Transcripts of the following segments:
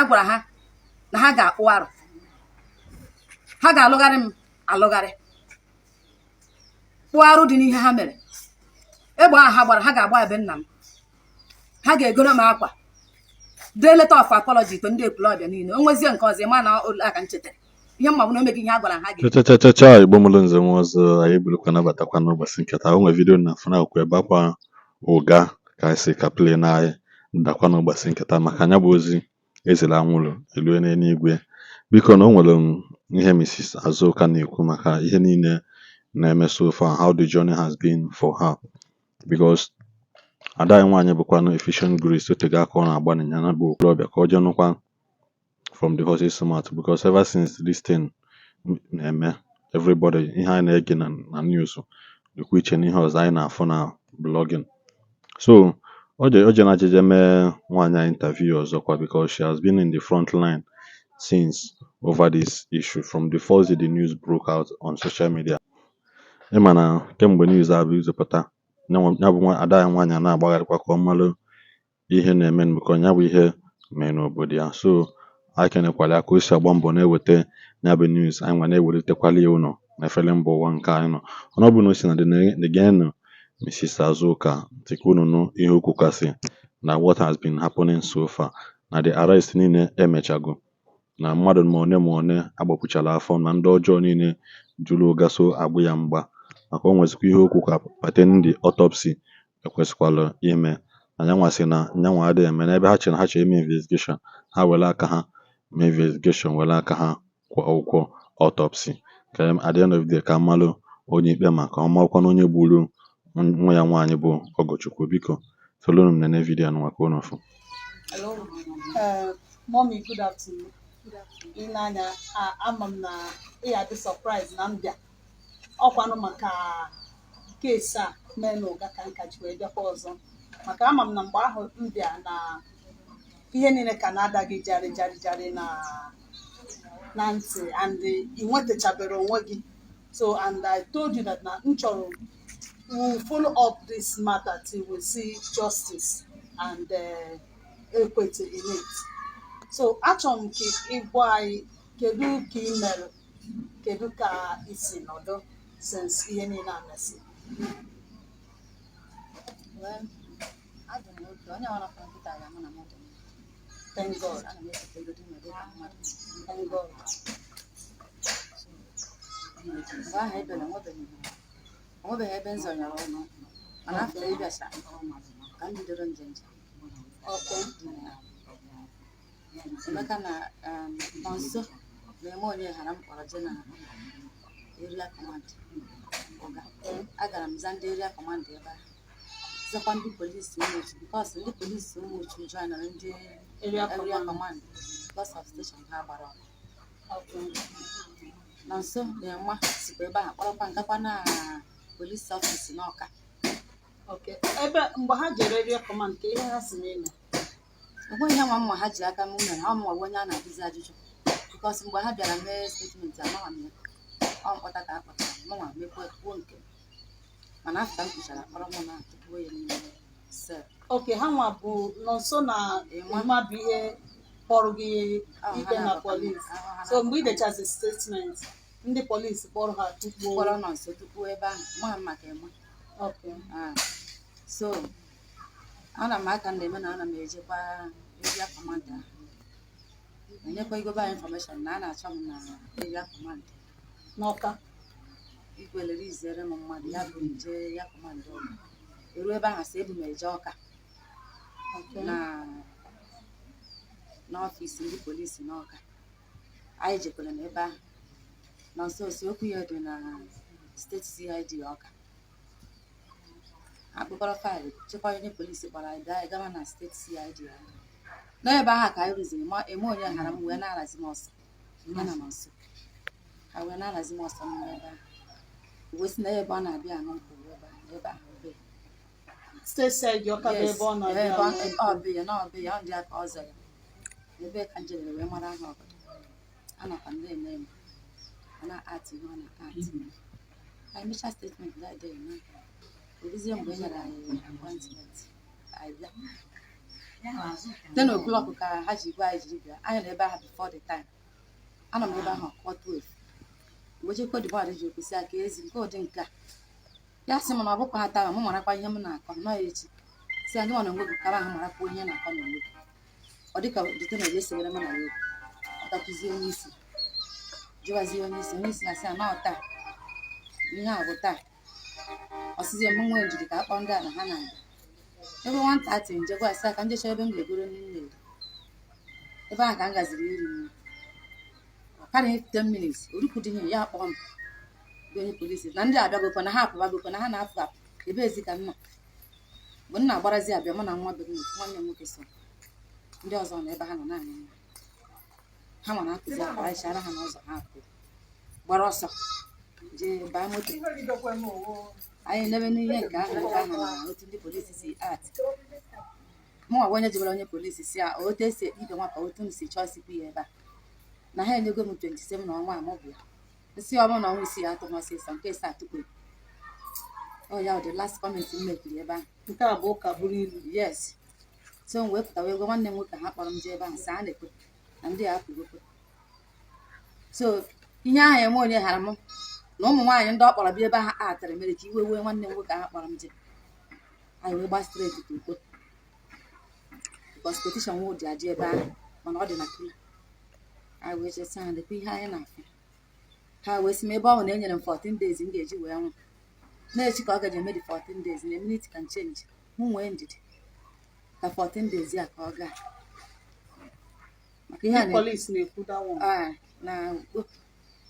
A gwara ha na ha ga-akpụ arụ, ha ga-alụgharị m alụgharị, kpụọ arụ dị n'ihe ha mere. Egbe ahụ ha gbara, ha ga-agba ebe nna m. Ha ga-egoro m akwa, dee letter of apology to ndị Ekwulọbịa niile. O nwezie nke ọzọ, ịma na ụlọ aka m chetara ihe mma bụ na o meghị ihe a gwara ha ga. Cha cha cha cha, Igbo mụrụ nze nwe ọzọ, anyị ebulukwa nabatakwa n'ụbọchị nke taa. O nwere video na afụ akwụkwọ ebe akwa ụga ka anyị si ka play na anyị ndakwa n'ụbọchị nke taa maka anya bụ ozi ezere anwụrụ elue n'eluigwe. Biko, na o nwere m ihe Mrs. Azuka na-ekwu maka ihe niile na-eme so far, how the journey has been for her, because ada anyị nwaanyị bụkwanụ Efficient Grace, otego aka ọ na-agba n'ịnya ya bụ okorobịa ka ọ jee nụkwa from the horse's mouth, because ever since this thing na-eme, everybody, ihe anyị na-ege na news dịkwa iche n'ihe ọzọ anyị na-afụ na blogging. So o je na jeje mee nwaanyị a interview ọzọkwa, because she has been in the front line since over this issue from the first day the news broke out on social media. Ịma na kemgbe news a bụ izopụta ya bụ nwa ada ya nwaanyị a na-agbagharịkwa ka ọ malụ ihe na-eme, because ya bụ ihe mere n'obodo ya. So anyị kenekwara ya ka o si agba mbọ na-eweta ya bụ news, anyị nwa na-ewelitekwala ya ụnọ na efere mba ụwa nke anyị nọ. Mana ọ bụ na o si na dị geenụ Mrs. Azuka ntị ka unu nụ ihe o kwukasị na what has been happening so far, na the arrest niile emechago, na mmadụ ma one agbapụchala afọ na ndị ọjọọ niile juru ụga so agbụ ya mgba, maka o nwezikwa ihe okwu ka pertaining the autopsy ekwesịkwala ime, na yanwa sị na nyanwa adịghị eme n'ebe ha chere na ha chọrọ ime investigation, ha were aka ha mee investigation, were aka ha kwụọ ụgwọ autopsy, ka at the end of the day ka amalụ onye ikpe ma ka ọ marakwanụ onye gburu nwa ya nwaanyị bụ Ogochukwu. Biko, solunu m nene video anụnwa ka unu fụ. Hello. Mommy, good afternoon. Ị na-anya, ama m na ị ga-adị surprise na m bịa. Ọkwanụ maka case a mee n'ụga ka nka ji wee bịakwa ọzọ. Maka ama m na mgbe ahụ m bịa na ihe niile ka na-ada gị jarị jarị jarị na ntị and ị nwetachabere onwe gị. So, and I told you that na m chọrọ we will follow up this matter till we see justice and equity in it. So achọrọ m ka ị gwa anyị kedu ka ị mere, kedu ka ị si nọdụ since ihe niile a mesịrị. Well, adị m oke onye ọbụla fọrọ nkịta ga-ama na mụ dị mma. Thank God. Ana m echeta ego dị dịka mmadụ. Thank God. So, mgbe ahụ ebere onwebeghị ebe m zọnyere ụlọ, mana after ịbịacha ka m bidoro njem njem. Emeka na nọ nso na-eme onye ghara m kpọrọ je na area command Ụga. Agara m za ndị area command ebe ahụ, zakwa ndị polisi Ụmụchu, because ndị polisi Ụmụchu joinere ndị area area command. Command because of station ha gbara ọkụ. Nọ nso na-enwa sikwa ebe ahụ kpọrọkwa nkakwa na police office n'Ọka. Okay. Ebe mgbe ha jere area command, ka ihe ha si n'ime. Enweghị ihe nwa mma ha ji aka m mere ha mụnwa bụ onye a na-ajụzi ajụjụ, because mgbe ha bịara mee statement, amaghị m ya. Ọ mkpọta ka a kpọtara m, mụnwa mekwa kwuo nke m, mana after m kwuchara, kpọrọ mụ na tụpụo ya n'ime cell. Okay, ha nwa bụ nọ nso na Ịma. Ịma bụ ihe kpọrọ gị Ahụ ha ikpe na na-abata m. police. Ahụ ha. So mgbe ị dechazi statement, ndị polisi kpọrọ ha tukpuo. Kpọrọ nọ nso tupu ebe ahụ amaghị m maka enwe. Ah, so ana m aka na-eme na ana m ejekwa area command ahụ, enyekwa igobe anyị information na a na-achọ m na area command. N'Ọka. Igwe lere izere m mmadụ ya bụ nje area command Ọka. Eru ebe ahụ, sị ebu m eje Ọka na n'office ndị polisi n'Ọka. Anyị jekwara n'ebe ahụ, nọ nso si okwu ya dị na state CID Ọka. Ha kpụkọrọ file chekwa onye polisi kpọrọ anyị bịa, anyị gawa na state CID Ọka. N'ebe ahụ ka anyị rụziri ma eme onye ghara m wee na-arazi m ọsọ ya na nọ nso ha wee na-arazi m ọsọ m n'ebe ahụ, wee sị na ebe ọ na-abịa aṅụ nkwụ ebe ahụ, ebe ahụ be. State CID Ọka bụ ebe ọ na-abịa ebe aṅụ ọ be ya na ọ be ya, ọ dị ya ka ọ zọ ya ebe ka m jedere wee mara aha obodo anọkwa m na-eme m ọ na-atị ihe ọ na-atị. Anyị mechaa statement that day, na oruzie mgbe e nyere anyị appointment, anyị bịa. 10 o'clock ka ha ji gwa anyị jiri bịa. Anyị nọ ebe ahụ before the time. Anọ m ebe ahụ kụọ 12, wee jekwa dịbọdị ji okwesị aka ezi nke ụdị nke a. Ya sị m na ọ bụkwa ha taa, m marakwa ihe m na-akọ nọ ya echi. Si ya, gị nwa na onwe gị kara ahụ marakwa ihe na-akọ na onwe gị. Ọ dịka dite na esewere m na ya okwu. Ọ gakwuzie onye isi, jụwazie onye isi, onye isi na-asị ya na ọ taa, ihe a bụ taa. Ọsịzie m nwee njidi ka akpọ ndị a na ha na-abịa ebe 1:30. Nje gwa asị ka m jecha ebe m ga-egoro nri m na-eri. Ebe ahụ ka m gaziri iri nri. Ọ karịghị 10 minutes orukwudịghị, ya akpọọ m bụ onye polisi na ndị abịagokwa, na ha apụbagokwa, na ha na-apụ apụ. Ebe ezi ka m nọ mgbe m na-agbarazi abịa, mụ na nwa be m, nwanne m nwoke, so ndị ọzọ nọ ebe ha nọ naanị nwa ha ma na-apụzi apụ. Anyị chara ha n'ụzọ, ha apụ gbara ọsọ jee baa moto. Anyị nebe n'ihe nke ahụ na otu ndị polisi si act. Mụnwa bụ onye jibere onye polisi si a otu esi ekpe ikpe nwa ka otu m si chọọ sikwu ya ebe a na ha enyego m 27 na ọnwa a mụ bịa nsị ọ bụrụ na ọnwa 6 atụ ha ọsịsọ nke ise atụkpo ọ ya. The last comment m mekiri ebe ahụ. Nke a bụ ụka bụrụ ilu. Yes, so m wee pụta wee gwa nwanne m nwoke ha kpọrọ m jee ebe ahụ, sị a na-ekwe na ndị a apụgokwe. So ihe ahụ eme onye ghara m na ụmụ nwaanyị ndị ọ kpọrọ bịa ebe ahụ atịrị mere ka iwe wee nwanne m nwoke ahụ kpọrọ m jee. Anyị wee gba straight to Ukpo because petition wụ dị adị ebe ahụ, mana ọ dị na kula. Anyị wee chesa ha lekwa ihe anyị na-afụ. Ha wee sị m ebe ọ bụ na e nyere m 14 days m ga-eji wee nwụ na-echi ka ọ gaji eme the 14 days na a minute can change. Mụ nwee ndidi ka 14 days ya ka ọ gaa maka ihe a Ndị polisi na-ekwu that one. Ah, na Ukpo.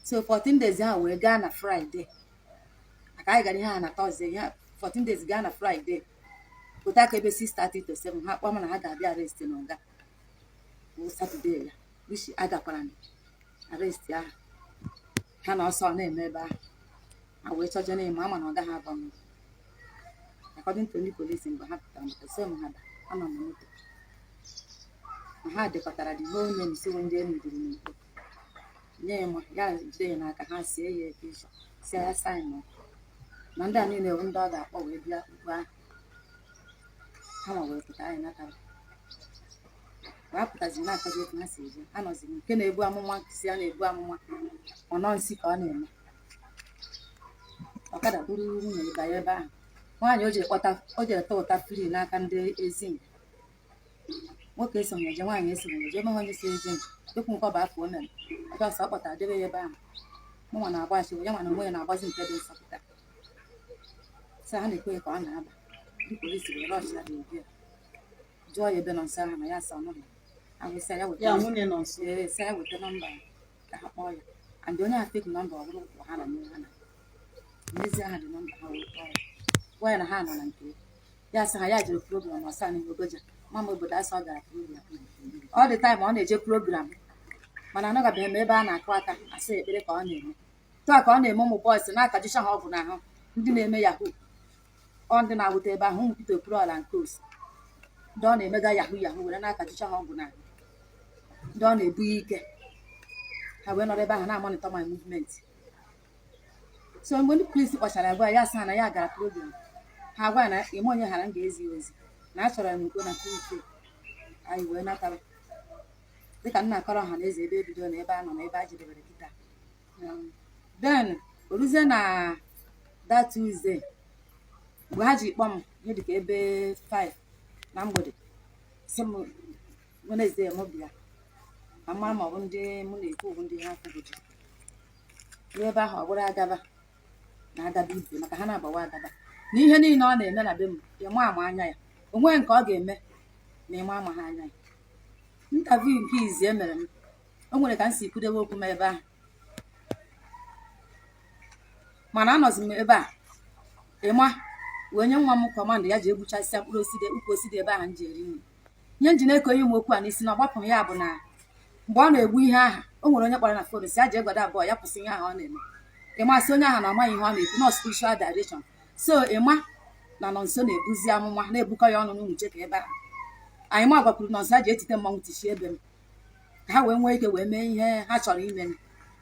So 14 days ahụ wee gaa na Friday, maka anyị gara ihe a na Thursday ya. 14 days gaa na Friday, pụta aka ebe 6:30 to 7, ha kpọọ m na ha ga-abịa arrest na ụga bụ Saturday ya, which agakwara m arrest ahụ. Ha na ọsọ na-eme ebe ahụ, ha wee chọje na-eme ama na ọ gaghị agba m. According to ndị polisi, mgbe ha pụtara maka sị m ha ba anọ m moto na ha dekọtara the whole name, si ndị e nudiri n'Ukpo, nye ya nwa ya jide ya n'aka. Ha sie ya picture, si ya sign na ndị a niile bụ ndị ọ ga-akpọ wee bịa ugbo ahụ. Ha ma wee pụta, anyị natara. Mgbe a pụtaziri na-akọzi etu ha si eje, anọziri nke na-ebu amụma si ya na-ebu amụma ọ nọ nsị ka ọ na-eme ọkada buru nwunye ya banye ebe ahụ. Nwaanyị o jere kpọta, o jere taa ụta free n'aka ndị ezi nwoke esonye eje, nwaanyị esonye eje, ebe onye si eje ekwu nke ọ bụ afọ o mere ọjọọ sọ ọ kpọtara debe ya ebe ahụ. Mụnwa na-agba asịrị ya, nwa na onwe ya na-agbazi nke dị nsọpụta sị ha na-ekwe ka ọ na-aba. Ndị polisi wee rush ya dị ya jụọ ya ebe nọ nso ahụ na ya sọ ọnụghị ahụ, sị ya weta Ya nwunye nọ nso. Ee, sị ya weta nọmba ya ka ha kpọọ ya, and onye a fake nọmba ọ bụrụ wahala nye ha na n'ezie ha dị nọmba ha wee kpọọ ya, gwa ya na ha nọ na nke ya. Ya sị ha ya jere program ọsa n'ime Ogoja mama obodo asọ ọ gara program. Ọ dị time ọ na-eje program, mana anọgabeghị m ebe a na-akụ aka asị ekpere ka ọ na-eme tụa ka ọ na-eme. Ụmụ boys na-akajicha ha ọgwụ n'ahụ, ndị na-eme yahoo, ọ ndị na-awụta ebe ahụ, ụmụ Peter Okwuluọra nke osi, ndị ọ na-emega yahoo yahoo were na-akajicha ha ọgwụ n'ahụ, ndị ọ na-ebunye ike ha wee nọrọ ebe ahụ na-amonitor my movement. So mgbe ndị polisi kpọchara agwa ya, sị ha na ya gara program, ha gwa ya na ime onye ghara m ga-ezi ya ozi na a chọrọ ya n'ukpo na Tuesday. Anyị wee natara dịka nna akọrọ ọha na eze ebe ebido na ebe a nọ na ebe a jedebere kịta. Then oruzie na that Tuesday, mgbe ha ji kpọọ m ihe dịka ebe 5 na mgbede, sị m Wednesday mụ bịa ka m mara ma ọ bụ ndị mụ na-ekwu bụ ndị ha kwugoji ruo ebe ahụ. Ọ bụrụ agaba na agaba ibe maka ha na-agbawa agaba na ihe niile ọ na-eme na be m, ịma ama anya ya onwe nke ọ ga-eme na ịma ama ha anya ya. Interview nke izi emere m, o nwere ka m si kwudebe okwu m ebe ahụ, mana anọzi m ebe a ịma wee nye nwa m command ya ji egbuchasịa mkpụrụ osisi dị ukwu osisi dị ebe ahụ m ji eri nri. Ihe m ji na-ekonye m okwu a n'isi na ọgbapụ m ya bụ na mgbe ọ na-egbu ihe ahụ, o nwere onye kpọrọ na phone si ya jee gwado abụọ ya kwụsị ihe ahụ ọ na-eme. Ịma sị onye ahụ na amaghị ihe ọ na-ekwu nọ spiritual direction. So ịma na nọ nso na-ebuzi amụma na-ebukọ ya ọnụ n'uche ka ebe ahụ anyị ma gwakwuru nọ nso ha ji etite mmanwụ tichie ebe m ka ha wee nwee ike wee mee ihe ha chọrọ ime.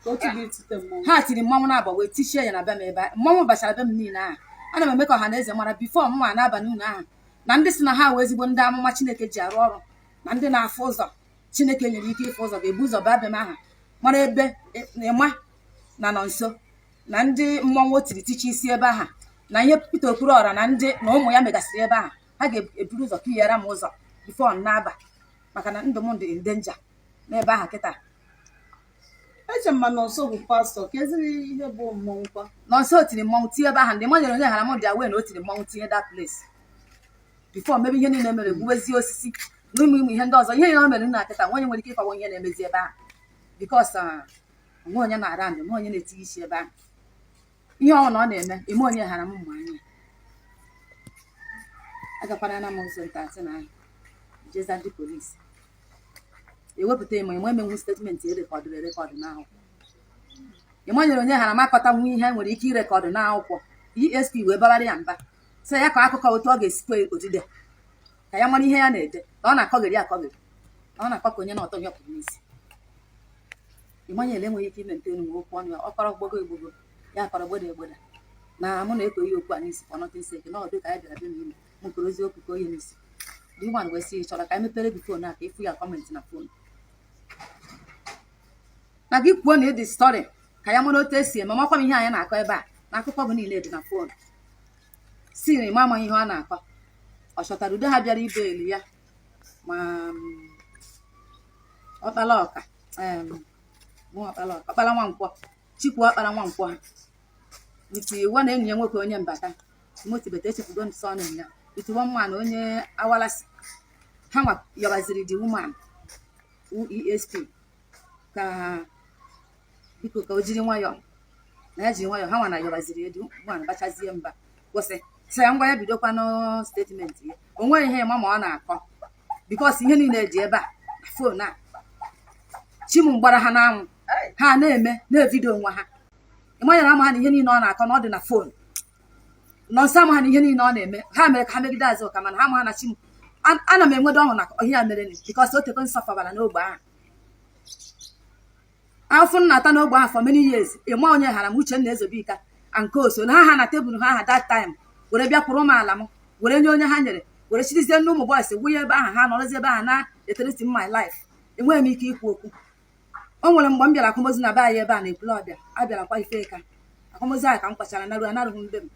Ka otu gị tite mmọnwụ. Ha tiri mmanwụ na-agba wee tichie ya na be m ebe a. Mmanwụ bachara be m niile ahụ. Ana m eme ka ọha na eze mara before mụnwa na-aba n'ụlọ ahụ. Na ndị si na ha wee ezigbo ndị amụma Chineke ji arụ ọrụ, na ndị na-afụ ụzọ Chineke nyere ike ịfụ ụzọ, ga-ebu ụzọ baa be m aha mara ebe ịma na nọ nso na ndị mmọnwụ o tiri tichi isi ebe aha, na ihe Peter Okwuruọra na ndị na ụmụ ya megasịrị ebe ahụ. Ha ga-eburu ụzọ clear m ụzọ before m na-aba, maka na ndụ m dị in danger n'ebe ahụ kịta. Eche m ma Nọnso bụ pastọ, ka eziri ihe bụ mmọnwụ kwa. Nọnso tiri mmọnwụ tie ebe ahụ. Ndị manyere onye hara m dị aware na o tiri mmọnwụ tinye that place before mebe ihe niile mere, gbuwezie osisi na ụmụ ụmụ ihe ndị ọzọ. Ihe niile o mere nna kịta, nwa onye nwere ike ịkọwa ihe na-emezi ebe ahụ, because onwe onye na-ara ndụ, onwe onye na-etinye isi ebe ahụ. Ihe ọ na ọ na-eme eme onye hara m mma anya agakwana na m ụzọ nta asị na ahụ jeza. Ndị polisi ewepụta ịma ịma emenwu statement erecordụrụ erecord n'akwụkwọ. Ịmanyere onye hara m akọtanwu ihe nwere ike irecord n'akwụkwọ. ESP wee babara ya mba, sị ya ka akụkọ otu ọ ga-esikwa odide ka ya mara ihe ya na-ede, na ọ na-akọgheri akọgheri, na ọ na-akọ ka onye na-ọtọ ihe ọpụrụ n'isi. Ịmanyere enweghị ike ime nte enu okwu ọnụ ya. Ọ kọrọ gbogo egbogo, ya kọrọ gbodo egboda na mụ na-eko ihe okwu a n'isi for nothing sake, na ọdụ ka ya bịara bịa m ime m koro oziokwu ka onye n'isi. The woman wee sị, chọrọ ka anyị mepere gị phone a ka ịfụ ya comment na phone na gị kwuo na ịdị story ka ya mara otu esi eme. Makwa m ihe anyị na-akọ ebe a na akụkọ bụ niile dị na phone siri ma amaghị ihe ọ na-akọ. Ọ chọtara ude ha bịara ibe elu ya ma ọkpala ọka nwa ọkpala ọka, ọkpala nwankwọ chikwu, ọkpara nwankwọ ha with nwa na enyi ya nwoke onye mbata Timothy bete echefugo nsọ ọnụ ya, with one man onye awalasi. Ha nwa yọbaziri the woman wụ ESP ka biko ka o jiri nwayọọ, na ya jiri nwayọọ. Ha nwa na yọbaziri the woman bachazie mba, kwụsị, sị ya ngwa, ya bidokwanụ statement ya. O nweghị ihe ịma ma ọ na-akọ, because ihe niile dị ebe a na phone a. Chim gbara ha n'anwụ, ha na-eme na-evideo onwe ha. Ịmanyere ama ha na ihe niile ọ na-akọ na ọ dị na phone. Nọnso ama ha na ihe niile ọ na-eme ha mere ka ha megide Azụka, mana ha ama ha na chim ana m enwedo ọṅụ na ihe a mere, because o teko nsọ fabara n'ogbe ahụ. Afọ m na-ata n'ogbe ahụ for many years. Ịma onye hara m, Uchenna Ezobika and co so na ha na tebụl ha aha that time were bịa kwụrụ m ala m were nye onye ha nyere, were chirizie ndị ụmụ boys wunye ebe ahụ. Ha nọrọzi ebe ahụ na-ethreaten my life. Enweghị m ike ikwu okwu. O nwere mgbe m bịara akwamozu na be anyị ebe a na Ekwulọbịa, abịara kwa ife ka akwamozu ahụ ka m kwachara narụ anarụghị mbe m.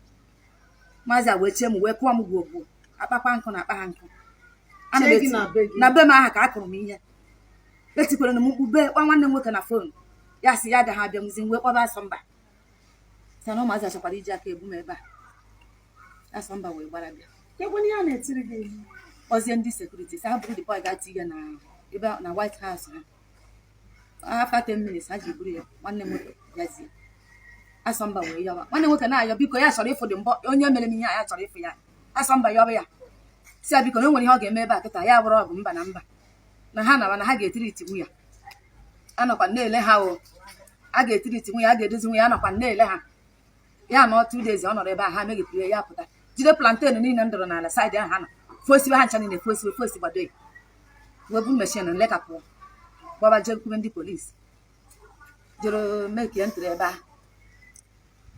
Maazị a wee chie m, wee kụọ m gwogwo akpakwa nkụ na akpa ha nkụ. Ana m Chie gị eti na be gị? Na be m aha ka a kụrụ m ihe. Etikwere m mkpu bee, kpọọ nwanne m nwoke na phone, ya sị ya agaghị abịa mụzi. M wee kpọba asọ mba, sị na ụmụazị achọkwara iji aka egbu m ebe a. Asọ mba wee gbara bịa. Kekwana ihe a na-etiri gị ihe? Kpọzie ndị security, sị ha buru the boy gaa tinye na ebe na White House ha. After 10 minutes ha ji buru ya. Nwanne m nwoke bịazie, asọmba wee yọba nwanne m nwoke na-ayọ, biko, ya chọrọ ịfụ dị mbọ onye mere m ihe a, ya chọrọ ịfụ ya. Asọmba yọba ya, si ya biko, na o nwere ihe ọ ga-eme ebe a kịta, ya bụrụ ọgụ mba na mba na ha nawa na ha ga-etiri iti nwunye. Anọkwa na-ele ha o, a ga-etiri iti nwunye, a ga-edozi nwunye. Anọkwa na-ele ha. Ya nọ 2 days ọ nọrọ ebe a, ha meghepụrụ ya, ya pụta jide plantain niile m dọrọ n'ala side ahụ ha nọ, fosibe ha ncha niile, fosibe fosi gbado ya, wee bu machine nleka pụọ gbaba jekwube ndị polisi jere mekie ntịrị ebe ahụ.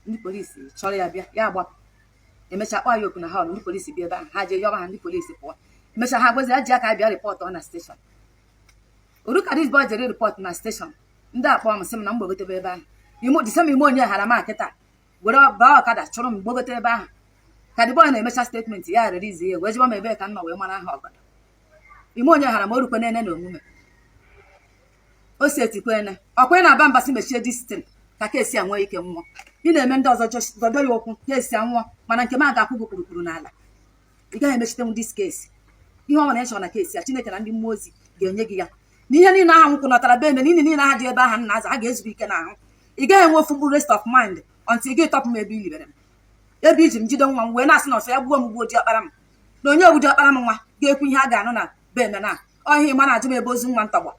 Ndị polisi chọrọ ya bịa, ya agbapụ. Emechaa kpọọ ya oku na hall. Ndị polisi bịa ebe ahụ, ha jee yọba ha, ndị polisi pụọ. Emechaa ha gwazi ya ji aka bịa report ọ na station. Oru ka this boy jere report na station, ndị akpọ m sị m na m gbagotebe ebe ahụ. Imo disem ime onye hara m kịta were baa ọkada chụrụ m gbagote ebe ahụ. Ka the boy na-emecha statement ya, release ya, wee jụọ m ebe ka m nọ wee mara aha ọgọdọ ime onye hara m. O rukwe nene na omume o si etikwene ọkwa ị na-aba mba si mechie this thing ka case a nwee ike nwụọ. Ị na-eme ndị ọzọ zọdọ ya ụkwụ case a nwụọ, mana nke m a ga-akwụ gị kpurukpuru n'ala. Ị gaghị emechitenwu this case. Ihe ọ bụla ị chọrọ na case a, Chineke na ndị mmụọ ozi ga-enye gị ya. Na ihe niile ahụ nkwụnọtara be eme niile niile ha dị ebe ahụ nna aza, ha ga-ezuru ike n'ahụ. Ị gaghị enwe ofu mkpụrụ rest of mind until gị tọpụ m ebe i libere m, ebe iji m jide nwa m wee na-asị na ọsọ ya gbuo m, gbuo diọkpara m, na onye ogbu diọkpara m nwa ga-ekwu ihe a ga-anụ na be eme na ọhịa. Ịma na-ajụ m ebe ozu nwa ntọgbọ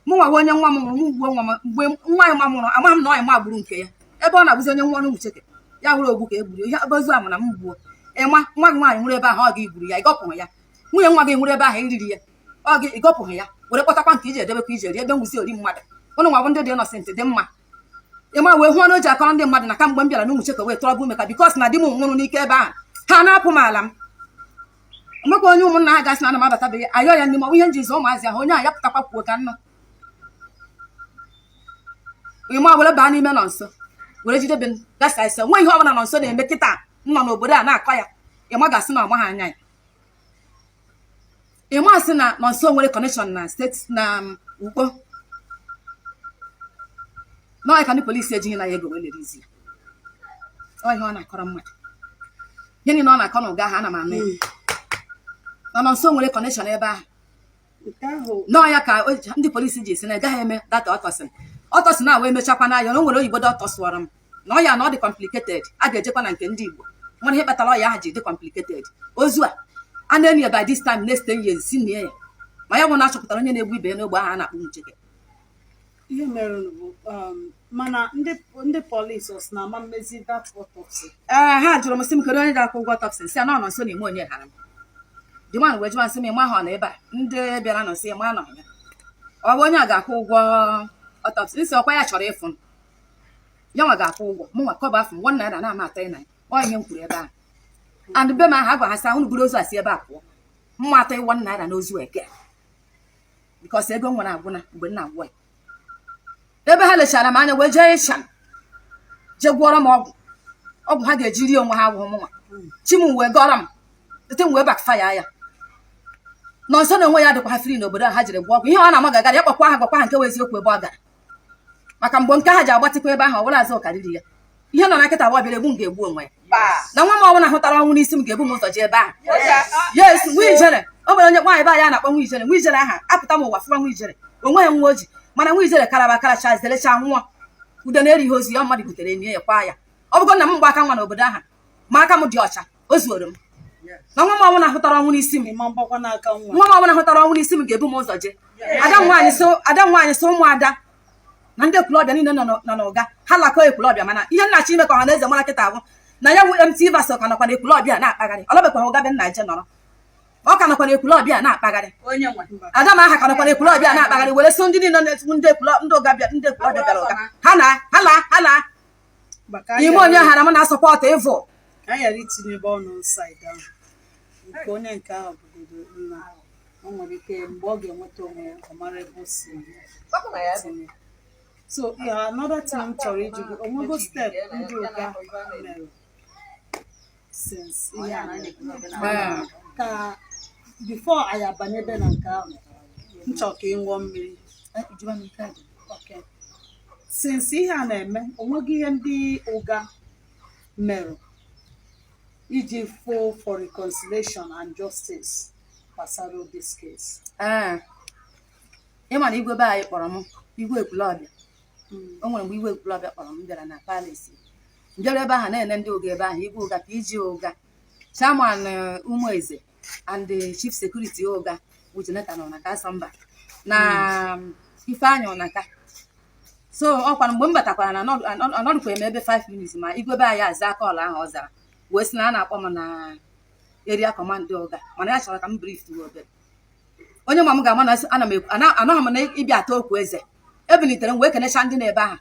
mụ nwa onye nwa m nwụrụ, m gbuo nwa m mgbe nwa anyị nwa mụrụ. Amaghị m na ọyị ma gburu nke ya ebe ọ na-abụzi onye nwa ọnụ nwucheke ya wụrụ ogbu ka e gburu ihe ebe ozu ahụ na m gbuo. Ịma nwa gị nwaanyị nwụrụ ebe ahụ, ọ gị gburu ya, ịgọpụghị ya. Nwunye nwa gị nwụrụ ebe ahụ, iriri ya, ọ gị ịgọpụghị ya, were kpọtakwa nke iji edebekwa iji eri ebe nwụzi ori mmadụ. Ụnụ nwa bụ ndị dị innocent dị mma. Ịma wee hụ ọnụ o ji akọrọ ndị mmadụ na kamgbe m bịara n'Ụmụcheke wee tọrọ bụ ume ka because na di m nwụrụ n'ike ebe ahụ, ha na-apụ m ala m. Onwekwa onye ụmụnna ha gasị na ana m abatabeghị ayọ ya n'ime ihe nji zụọ ụmụazị ahụ. Onye a ya pụtakwa kwuo ka nnọ ịma were baa n'ime nọ nso were jidebe m gasa ise. Nwe ihe ọbụla nọ nso na-eme kịta nọ n'obodo a na-akọ ya. Ịma gasị na ọma ha anya ya. Ịma sị na nọ nso nwere connection na steeti na Ukpo n'ọhịa ka ndị polisi ejighị na ya ego wee lere izi ya. Ọ ihe ọ na-akọrọ mmadụ, ihe niile ọ na-akọ n'ụga ahụ, ana m anụ ya na nọ nso nwere connection ebe ahụ. Nke ahụ. Nọọ ya ka ndị polisi ji si na gaghị eme data autopsy. Autopsy na wee mechakwa n'anya na o nwere oyibo dọkịta sụọrọ m na ọya na ọ dị complicated. A ga-ejekwa na nke ndị Igbo nwere ihe kpatara ọya ahụ ji dị complicated. Ozu a a na-enyi ya by this time next 10 years si nie ya, ma ya bụ na achọpụtara onye na-egbu ibe ya n'ogbe ahụ a na-akpọ ncheke. Ihe mere bụ mana ndị polisi ọsị na ama mmezi that autopsy? Ee, ha jụrụ m sị m kedu onye ga-akwụ ụgwọ autopsy. Nsị a na ọ nọ nso na ime onye hara m. The man wee jụwa nsị m ịma ha ọ nọ ebe a ndị bịara nọ nsị ịma nọ ya, ọ bụ onye a ga-akwụ ụgwọ autopsy. Nsị ọkwa ya chọrọ ịfụ m, ya nwa ga-akwụ ụgwọ. Mụ nwa kọba afọ m ₦1 na-ama atọ na ọ ihe m kwuru ebe ahụ. And be m ahụ agwa ha sị unu buru ozu a si ebe a pụọ, mma atọ ₦1 n'ozu eke, because ego m nwere agwụna mgbe m na-agwọ ya. Ebe ha lechara m anya wee jee ịsha jee gwọrọ m ọgwụ, ọgwụ ha ga-eji rie onwe ha agwụ mụnwa chi m wee gọrọ m tete m wee backfire ya. Nọ nso na onwe ya dịkwa ha free n'obodo a ha jere gwọ ọgwụ. Ihe ọ na-ama gagara ya kpọkwa ha, gwakwa ha nke wụ eziokwu ebe ọ gara, maka mgbe nke ha ji agbatịkwa ebe ahụ ọ bụla azụ karịrị ya. Ihe nọ na nkịta agba bịara egbu m ga-egbu onwe ya na nwa m ọbụla hụtara ọnwụ n'isi m ga-ebu m ụzọ jee ebe ahụ. Yes, nwa ijere o nwere onye nwaanyị be anyị a na-akpọ nwa ijere. Nwa ijere aha apụta m ụwa fụwa nwa ijere onweghị nwa o ji, mana nwa ijere karaba karacha zerecha nwụọ. Ude na-eri ihe ozu ya mmadụ butere enyi ya kwa ya. Ọ bụgo na m mgba aka nwa n'obodo aha ma aka m dị ọcha, o zuoro m na nwa m ọbụla hụtara ọnwụ n'isi m. Ịma mgbakwa n'aka nwa. Nwa m ọbụla hụtara ọnwụ n'isi m ga-ebu m ụzọ jee. Ada m nwaanyị so, ada m nwaanyị so ụmụada na ndị Ekwulọbịa niile nọ n'ụga ha lakọ Ekwulọbịa. Mana ihe nnachi ime ka ọha na eze mara kịta abụ na ya bụ MT Vaso ka nọkwa na Ekwulọbịa na-akpagharị. Ọlọbekwa ụga be nna je nọrọ, ọ ka nọkwa na Ekwulọbịa na-akpagharị. Ada m aha ka nọkwa na Ekwulọbịa na-akpagharị were so ndị niile na-etigbu ndị Ekwulọ ndị ụga bịa ndị Ekwulọbịa bịara ụga ha na ha la ha la. Maka anyị ime onye hara m na-asupport evil. Ka anyị ghara itinyebe ọnụ side ahụ nke onye nke ahụ bụgodo nna, o nwere ike mgbe ọ ga-enweta onwe ya, ọ mara ebe o si tinye. So yeah, another thing m chọrọ iji gị, onwego step ndị ụga mere since ihe a mere? Ee. Ka before anyị abanyebe na nke ahụ, m chọrọ ka ị ṅụọ mmiri. Okay. Since ihe a na-eme, onweghị ihe ndị ụga merụ iji fụ for reconciliation and justice gbasara this case? Ee, ịma na igwe be anyị kpọrọ m, igwe Ekwulọbịa. O nwere mgbe igwe Ekwulọbịa kpọrọ m bịara na palace m, bịara ebe ahụ na-ene ndị ụga ebe ahụ, igwe ụga ka iji ụga chairman Ụmụeze and the chief security ụga bụ Jonathan Ọnaka Asamba na Ifeanyị Ọnaka. So ọkwa mgbe m batakwara na anọdụkwa m ebe 5 minutes ma igwe be anyị aza call ahụ ọ zara wee sị na a na-akpọ m na area command ụga, mana ya chọrọ ka m brief obere. Onye ma m ga-ama na ana m ekwu anọghị m na ịbịa ata okwu eze. Ebilitere m wee kenecha ndị na-ebe ahụ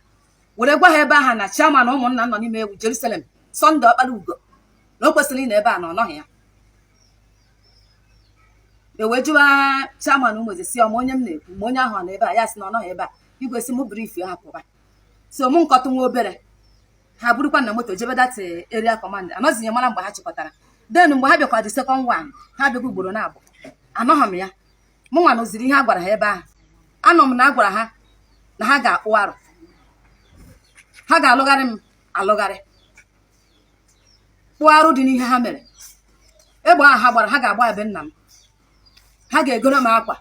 were gwa ha ebe ahụ na chairman ụmụnna nọ n'ime egwu Jerusalem Sunday Ọkpara Ugo na o kwesịrị ịnọ ebe a na ọ nọghị ya. E wee jụwa chairman Ụmụeze si ọma onye m na-ekwu ma onye ahụ ọ nọ ebe a. Ya sị na ọ nọghị ebe a. Igwe si m brief ha pụba. So mụ nkọtụ nwa obere, ha burukwa na moto jebe that area command. Anọzinye mara mgbe ha chịkọtara. Then mgbe ha bịakwa the second one, ha bịakwa ugboro na abụọ, anọghị m ya. Mụ nwa nụziri ihe a gwara ha ebe ahụ. Anọ m na a gwara ha na ha ga-akpụ arụ, ha ga-alụgharị m alụgharị, kpụọ arụ dị n'ihe ha mere. Egbe ahụ ha gbara, ha ga-agba ebe nna m, ha ga-egoro m akwa,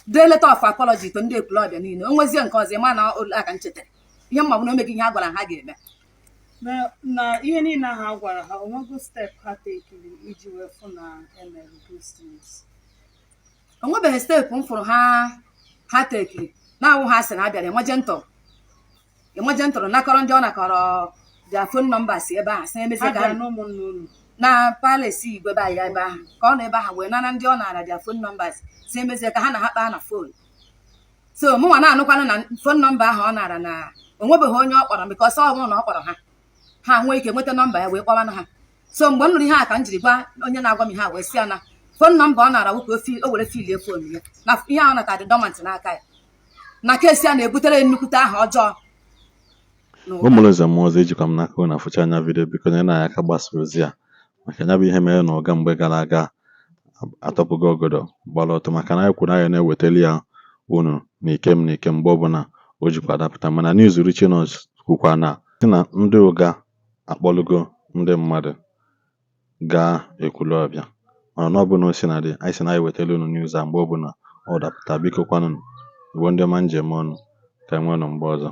dee letter of apology to ndị Ekwulọbịa niile. O nwezie nke ọzọ ịma na aka m chetara ihe mma bụ na o meghị ihe a gwara ha ga-eme. Na ihe niile ahụ a gwara ha, onwego step ha tekiri iji wee fụ na emere those things? O nwebeghị step m fụrụ ha tekiri na-awụ. Ha sị na ha bịara enweje ntụrụ nakọrọ ndị ọ nakọrọ their phone number si ebe ahụ sị emezie Ha ka bịara n'ụmụnna unu? Na palace igwe be anyị ebe ahụ ka ọ nọ ebe ahụ wee nara ndị ọ nara their phone numbers si emezie ka ha na ha kpaa na phone. So mụnwa na-anụkwanụ na phone number ahụ ọ nara na o nwebeghị onye ọ kpọrọ, because ọ bụrụ na ọ kpọrọ ha, ha nwee ike nweta nọmba ya wee kpọwanụ ha. So mgbe m nụrụ ihe a ka m jiri gwa onye na-agwa m ihe a wee sị ya na Phone number ọ nara nwoke o were filie phone ya na ihe ahụ nata dị dormant n'aka ya, na case a na-ebutere ya nnukwute aha ọjọọ n'ụwa. Ụmụrụ nze mmụọ ọzọ, ejikwa m n'aka unu afụcha anya video. Biko nyere anyị aka gbasa ozi a, maka ya bụ ihe mere na ụga mgbe gara aga atọpụgo ọgọdọ gbara ọtọ, maka na anyị kwuru anyị na-ewetali ya unu n'ikem n'ikem mgbe ọbụla o jikwa adapụta. Mana news Richinus kwukwa na sị na ndị ụga akpọlugo ndị mmadụ gaa Ekwulọbịa, mana na ọ bụ na o si na dị anyị sị na anyị wetara unu news a mgbe ọbụla ọ dapụta. Biko kwanụ, Igbo ndị ọma, njem ọnụ ka enwenụ mgbe ọzọ.